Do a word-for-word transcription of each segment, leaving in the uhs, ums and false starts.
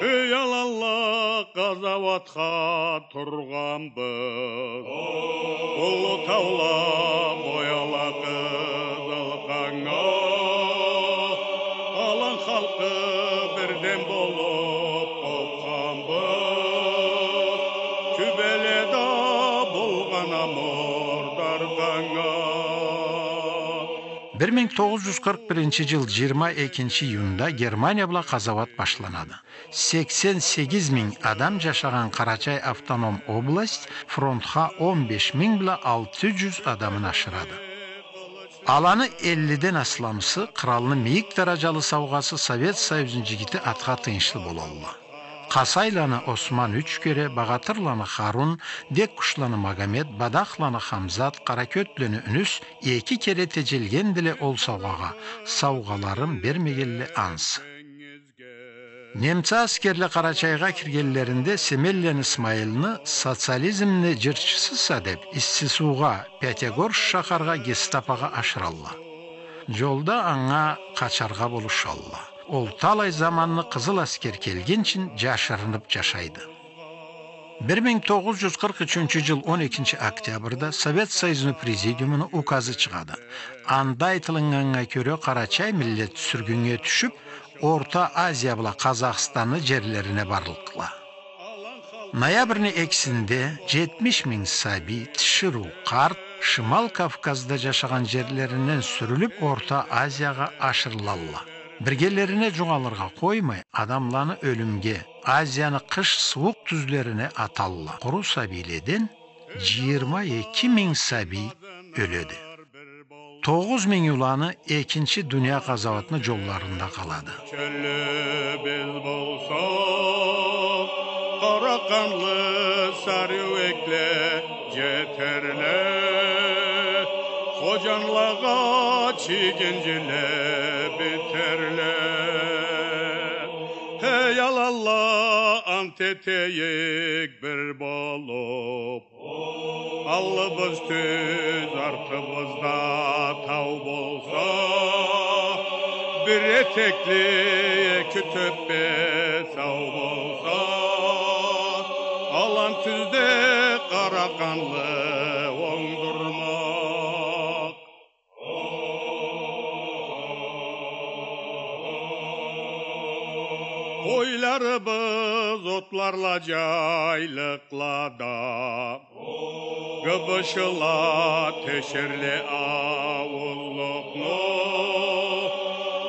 Эй, аланла, къазауатха тургъанбыз. Уллу таула бояла къызыл къаннга. Алан халкъы бирден болуп къопханбыз. Тюбеледе болгъан амур даркъаннга. Бир минг тогъуз джюз къыркъ биринчи джыл джыйырма экинчи июнда Германия бла къазауат башланады. Сексен сегиз минг адам джашагъан Къарачай автоном область фронтха он беш минг бла алты джюз адамын ашырады. Аланы эллиден асламысы къралны мийик дараджалы саугъасы Совет Союзну джигити атха тыйыншлы болалла. Къасайланы Осман юч кере, Багъатырланы Харун, Деккушланы Магомет, Бадахланы Хамзат, Къаракётлени Юнюс эки кере теджелгендиле ол саугъагъа, саугъаларын бермегенле ансы. Немца аскерле Къарачайгъа киргенлеринде Семенлени Исмайылны, социализмни джырчысыса деп, Исси Суугъа, Пятигорск шахаргъа гестапогъа ашыралла. Джолда анга къачаргъа болушалла. Ол талай заманны къызыл аскер келгинчин джашырынып джашайды. Бир минг тогъуз джюз къыркъ ючюнчю джыл он экинчи октябрда Совет Союзну Президиумуну указы чыгъады. Анда айтылыннганнга кёре, къарачай миллет сюргюннге тюшюп, Орта Азия бла Къазахстанны джерлерине барлыкъла. Ноябрны экисинде джетмиш минг сабий, тиширыу, къарт Шимал Кавказда джашагъан джерлеринден сюрюлюп, Орта Азиягъа ашырылалла. Биргелерине джукъ алыргъа къоймай, адамланы ёлюмге, Азияны къыш сууукъ тюзлерине аталла. Къуру сабийледен джыйырма эки минг сабий ёледи. Тогъуз минг уланы Экинчи дуния къазауатны джолларында къалады. Чёлле биз болсакъ, къара къанлы сары юекле джетерле, ходжанлагъа чигинджиле битерле. Эй, аланла, ант этейик бир болуп, аллыбыз тюз, артыбыз да тау болса, бир этекли эки тёппе сау болса, алан тюзде къара къанлы онгдурмакъ. Къойларыбыз отларла джайлыкълада, гыбышыла тешерле ауузлукъну,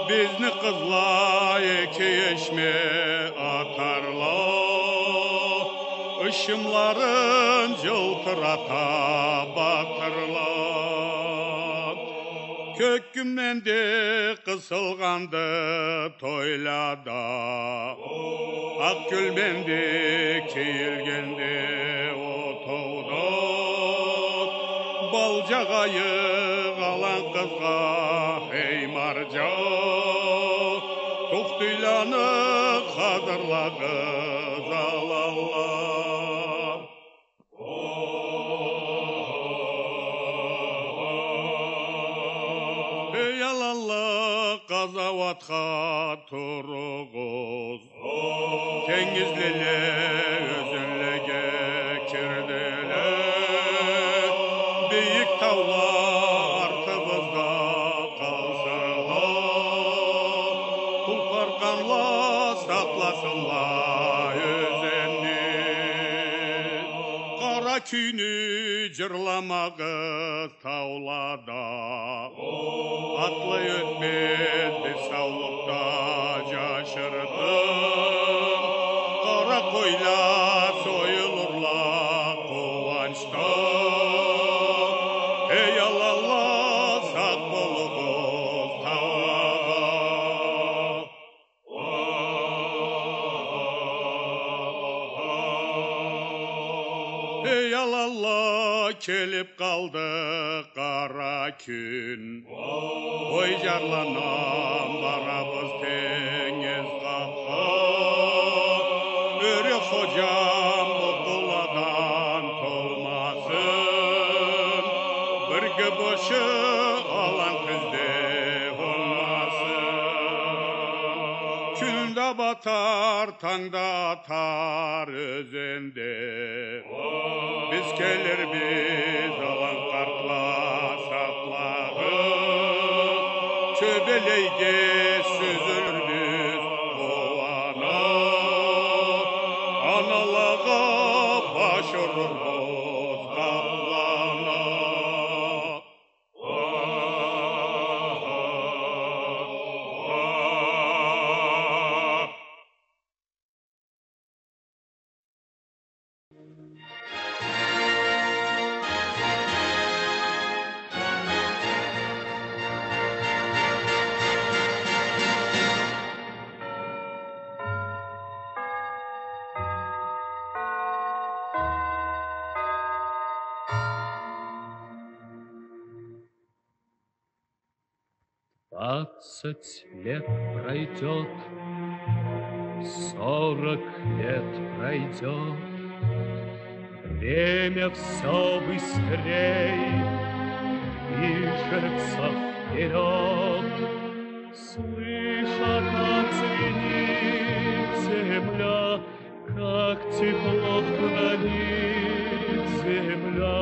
бизни къызла эки эшме атарла, ышымларын джылтырата батырла. Кёк кюлменди къысылгъанды тойлада, акъ кюлменди кийилгенди отоуда. Бал джагъайыкъ алан къызгъа, эй, марджа, тухтуйланы хазырлагъыз, аланла. Эй, аланла, къазауатха туругъуз. Тенгизлиле ёзенлеге кирдиле. Бийик таула артыбызда къалсынла. Тулпар къанла сакъласынла ёзенни. Къара кюйню джырламагъыз таулада. Атлай ётмез бир саулукъда джашыртын. Къара къойла союлурла къууанч Эй, аланла, сакъ болугъуз таулагъа. Эй, аланла, келип къалды къара кюн. Ой, джарланам, барабыз тенгиз къатха. Ёре ходжам бу къуладан толмасын. Бир гыбышы алан тюзде Батар танг да атар ёзенде. Биз келирбиз, алан къартла, сакълагъыз. Тёбелейге сюзюлюрбюз къууанып. Аналагъа баш урурбуз къапланып. Двадцать лет пройдёт, сорок лет пройдёт, время всё быстрей движется вперёд. Слыша, как звенит земля, как тепло хранит земля,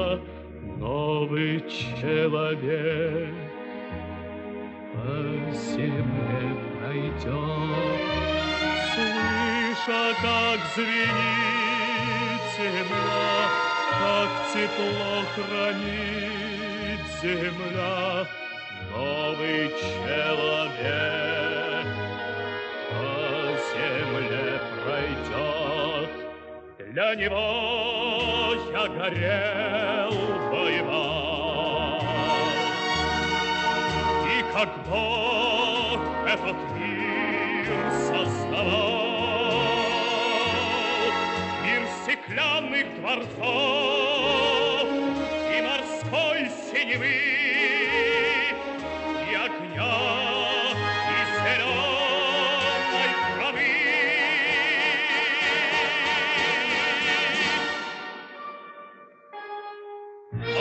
новый человек по земле пройдёт. Слыша, как звенит земля, как тепло хранит земля, новый человек по земле пройдёт. Для него я горел, воевал. И как Бог этот мир создавал, мир стеклянных дворцов и морской синевы, и огня, и зелёной травы.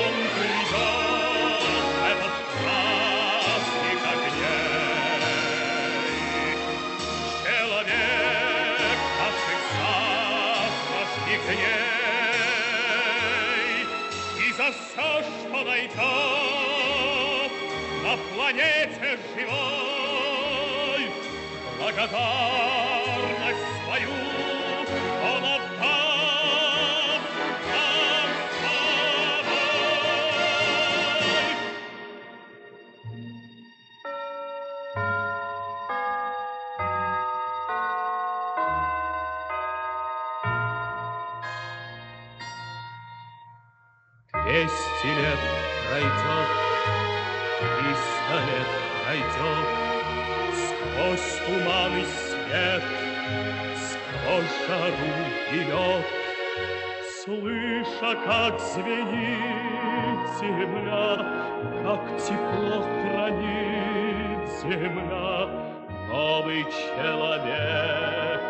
Он грядёт, этот праздник огней, человек наших завтрашних дней, и за всё, что найдёт на планете живой, благодарность свою он отдаст нам с тобой. Двести лет пройдёт, триста лет пройдёт, сквозь туман и свет, сквозь жару и лёд, слыша, как звенит земля, как тепло хранит земля, новый человек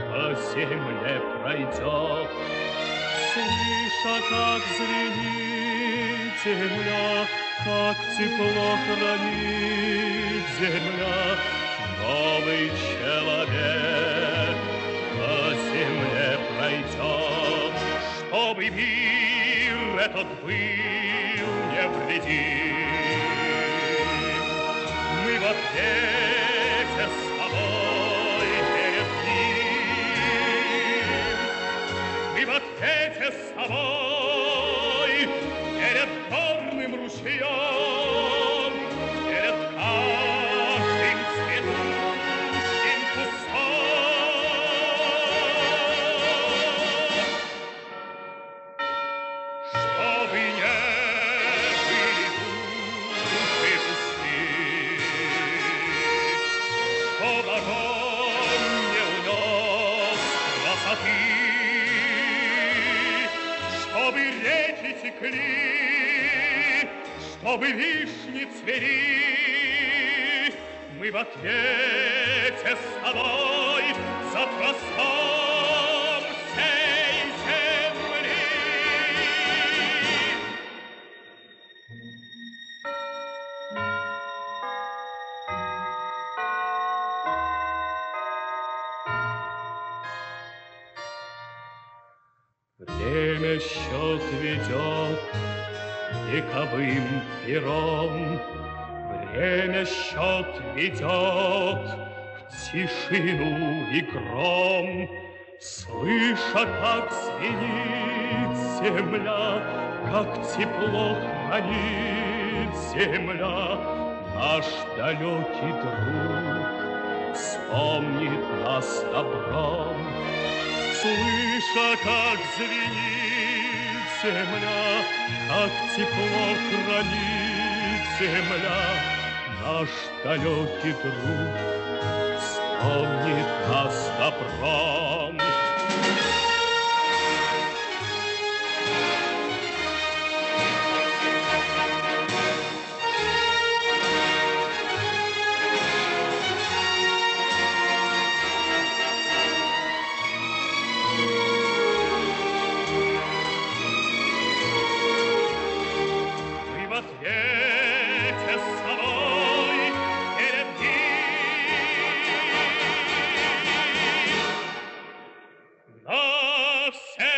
по земле пройдёт. Слыша, как звенит земля, как тепло хранит земля, новый человек по земле пройдёт. Чтобы мир этот был невредим, мы в ответе с тобой перед ним, мы в ответе с тобой перед горным ручьём, перед каждым цветущим кустом. Чтобы не были души пусты, чтоб огонь не унёс красоты, чтобы реки текли, чтобы вишни цвели, мы в ответе с тобой за простор всей земли. Счёт ведёт вековым пером, время счёт ведёт в тишину и гром. Слыша, как звенит земля, как тепло хранит земля, наш далёкий друг вспомнит нас добром. Слыша, как звенит земля, как тепло хранит земля, наш далёкий друг вспомнит нас добром. Вы в ответе собой перед ним навсегда.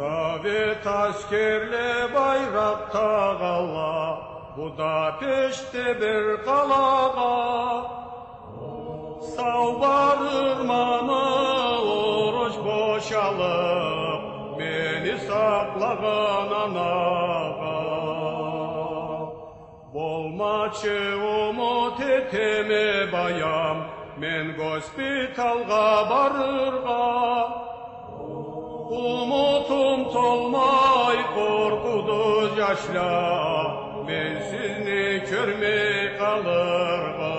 Совет аскерле байракъ тагъалла, Будапештде бир къалагъа. Сау барырмамы уруш бошалып, мени сакълагъан анагъа? Болмачы, умут этеме, баям, мен госпиталгъа барыргъа. Умутум толмай къоркъуду, жашла, мен сизни кёрмей къалыргъа.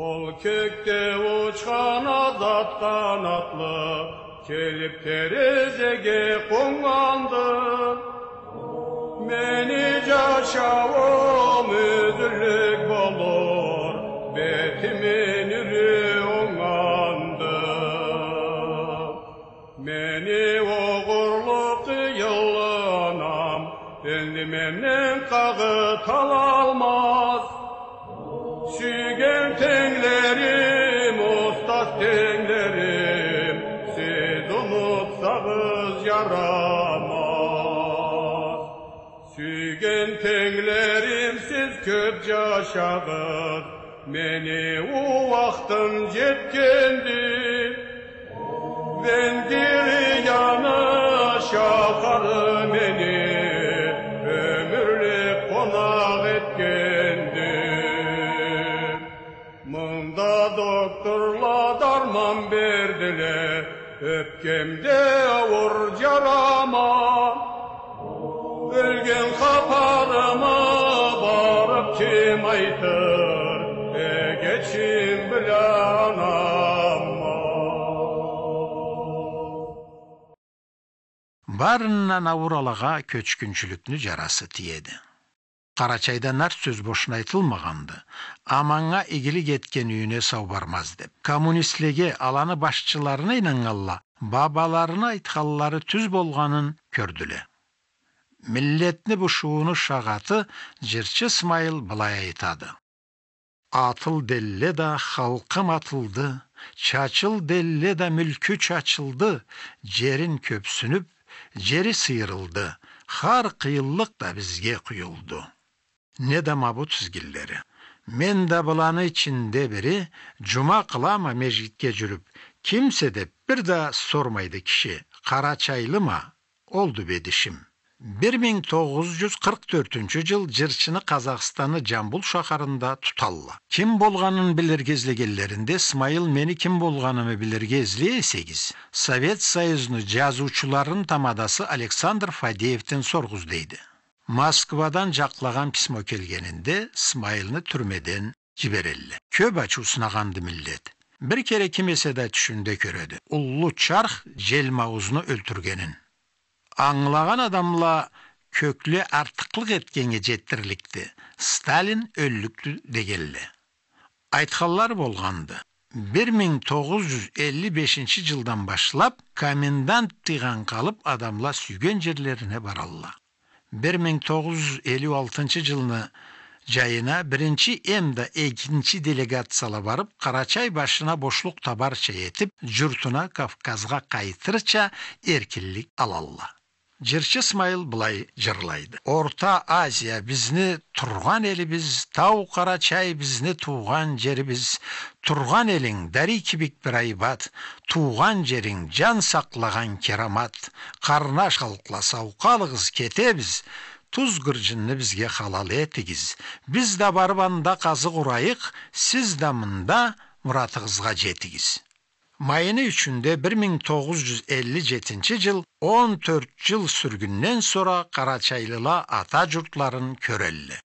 Ол кёкде учхан азат къанатлы келип терезеге къоннганды. Мени жашауум юзюллюк болур, бетими нюрю онгнганды. Мени огъурлу, къыйынлы анам энди менден къагъыт алалмаз. Сюйген тенглерим, устаз тенглерим, сиз унутсагъыз, жарамаз. Сюйген тенглерим, сиз кёп жашагъыз, мени ууахтым жетгенди. Венгрияны шахары мени ёмюрлюк къонакъ этгенди. Мында докторла дарман бердиле, ёпкемде ауур жарама. Ёлген хапарымы барып ким айтыр, эгечим бла анама? Барындан ауур алагъа кёчгюнчюлюкню жарасы тиеди. Къарачайда нарт сёз бошуна айтылмагъанды, аманнга игилик этген юйюне сау бармаз деп. Коммунистлеге, аланы башчыларына ийнаннганла, бабаларыны айтханлары тюз болгъанын кёрдюле. Миллетни бушуууну шагъаты жырчы Смайыл былай айтады: «Атыл делле да, халкъым атылды, чачыл делле да, мюлкю чачылды, жерин кёпсюнюп, жери сыйырылды, хар къыйынлыкъ да бизге къуюлду». Неда ма бу тизгинлери. Мен да быланы ичинде бири, жума къылама межгитге жюрюп, кимсе деп бир да сормайды киши, къарачайлыма, олду бедишим. Бир минг тогъуз жюз къыркъ тёртюнчю жыл жырчыны Къазахстанны Жамбул шахарында туталла. Ким болгъанын билирге излегенлеринде, Смайыл мени ким болгъанымы билирге излей эсегиз, Совет Союзну жазыучуларыны тамадасы Александр Фадеевден соргъуз дейди. Москвадан жакълагъан письмо келгенинде, Смайылны тюрмеден жиберелле. Кёп ачыусунагъанды миллет. Бир кере ким эсе да тюшюнде кёреди уллу чарх желмауузну ёлтюргенин. Ангылагъан адамла кёкле артыкълыкъ этгеннге жетдирликди, Сталин ёллюкдю дегенле. Айтханлары болгъанды. Бир минг тогъуз джюз элли бешинчи джылдан башлап комендант тыйгъан къалып адамла сюйген джерлерине баралла. Бир минг тогъуз джюз элли алтынчы джылны джайына биринчи эмда экинчи делегацияла барып, Къарачай башына бошлукъ табарча этип, джуртуна Кавказгъа къайтырча эркинлик алалла. Джырчы Смайыл былай джырлайды. Орта Азия бизни тургъан элибиз, Тау Къарачай бизни туугъан джерибиз. Тургъан элинг дарий кибик бир айбат, туугъан джеринг джан сакълагъан керамат. Къарнаш халкъла, сау къалыгъыз, кетебиз. Туз гырджынны бизге халал этигиз. Биз да барып анда къазыкъ урайыкъ, сиз да мында муратыгъызгъа джетигиз. Майны ючюнде бир минг тогъуз джюз элли джетинчи джыл, он тёрт джыл сюргюнден сора къарачайлыла ата джуртларын кёрелле.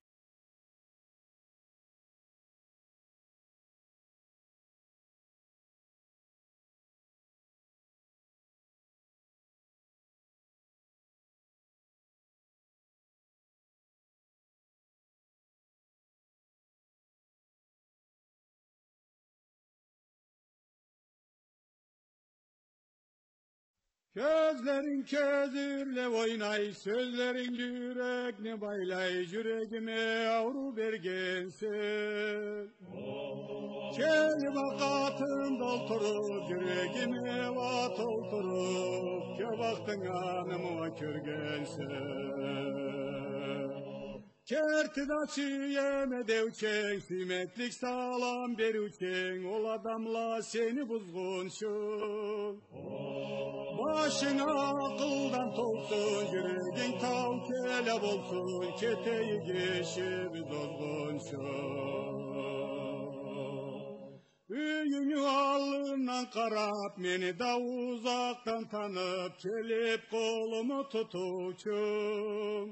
Кёзлеринг кёзюрле ойнай, сёзлеринг джюрекни байлай, джюрегиме ауруу бергенсе. Келип акъатым толтуруп, джюрегиме уа толтуруп, кёп ахтынганы уа кёргенсе. Керти да сюеме деученг, сюймеклик салам бериученг, ол адамла сени бузгъунчу. Башынг акъылдан толсун, джюрегинг тау келе болсун, кетейик ишибиз озгъунчу. Юйюнгю аллындан къарап, мени да узакъдан танып, келип къолуму тутуучунг.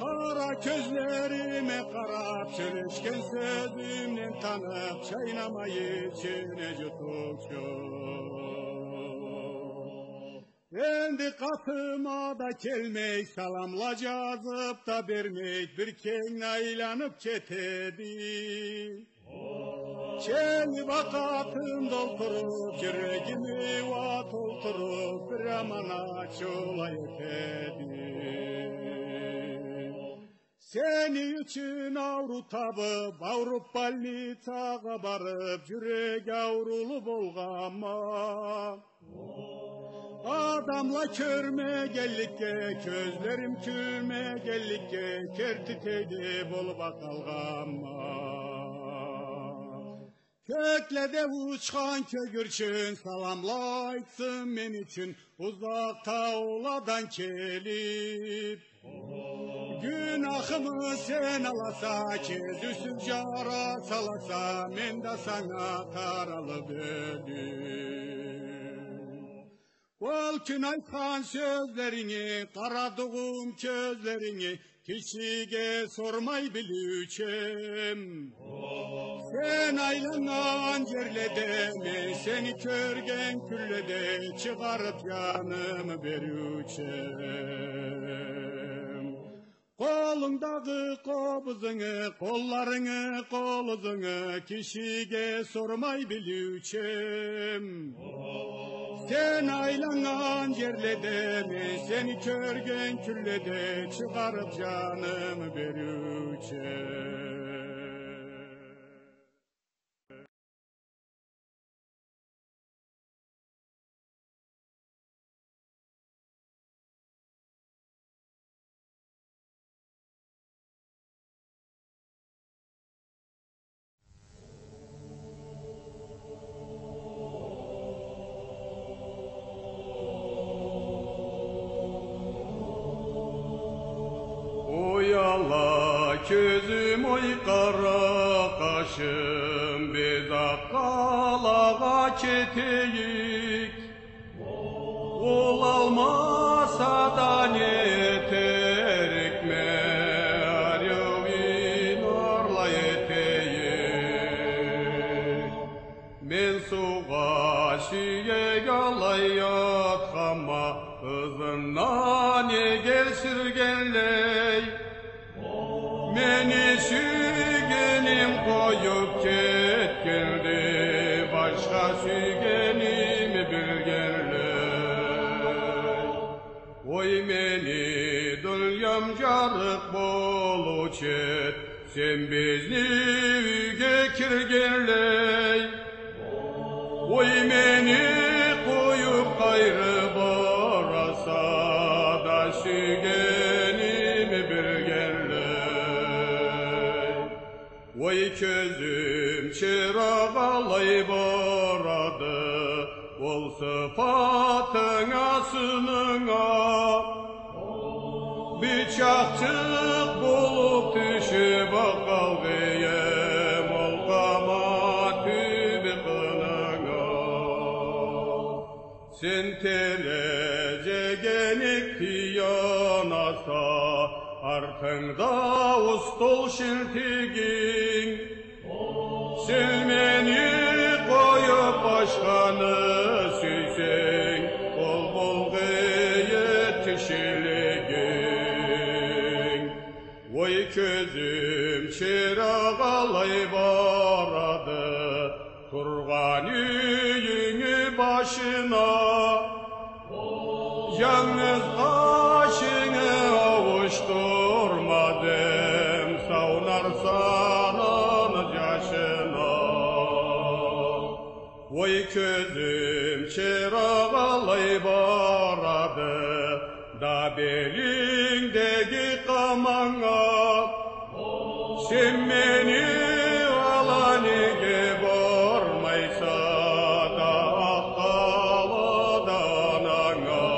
Къара кёзлериме къарап, сёлешген сёзюмден танып, чайнамай ичине джутуучунг. Энди къатыма да келмей, саламла джазып да бермей, бир кенгни айланып кетеди. Келип акъатым толтуруп, джюрегими уа толтуруп, бир аманат джолай этеди. Сени ючюн ауруу табып, ауруп больницагъа барып, джюрек ауруулу болгъанма. Адамла кёрмегенликге, кёзлерим кюлмегенликге, керти тейди болуп а къалгъанма. Кёкледе учхан кёгюрчюн саламла айтсын мен ючюн, узакъ тауладан келип. Гюнахымы сен аласа, кёзюусюз джара саласа, мен да санга таралып ёлюм. Ол кюн айтхан сёзлеринги, къара дугъум кёзлеринги, кишиге сормай билиучем. Сен айланнган джерледе, мен сени кёрген кюнледе, чыгъарып джанымы бериучем. Къолунгдагъы къобузунгу, къолларынгы, къол узунгу кишиге сормай билиучем. Сен айланнган джерледе, мен сени кёрген кюнледе чыгъарып джанымы бериучем. Уяла кёзюм, ой къара къашым, биз Акъ къалагъа кетейик. Ол алмаса да не этерикме, ариу ин орла этейик. Айтханма, ызындан эгер сюргенлей. Мени сюйгеним къоюп кетгенди, башха сюйгеними билгенлей. Ой, мени дуниям джарыкъ болуучу эди, сен бизни юйге киргенлей. Ой, мени къоюп къайры бараса да, сюйгеними билгенлей. Ой, кёзюм чыракъ алай барады, ол сыфатынга, сынынга. Бычакъчыкъ болуп тюшюп къалгъыйым ол къама тюбю къынынга. Сен терезеге нек таянаса, артынгда устол шилтигинг. Сен мени къоюп башханы сюйсенг, ол болгъа эди тишилигинг. Ой, кёзюм чыракъ алай барады, тургъан юйюнгю башына. Джангыз къашынгы ауушдурмадынг сау нарсанын джашына. Ой, кёзюм чыракъ алай барады да белингдеги къаманга. Сен мени ала неге бармайса да, акъыллы ананга?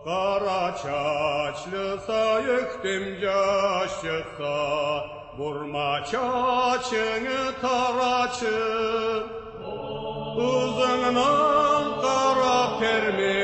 Къара чачлыса, ёхтем джашчыкъса, бурма чачынгы тарачы. Ызынгдан къарап терме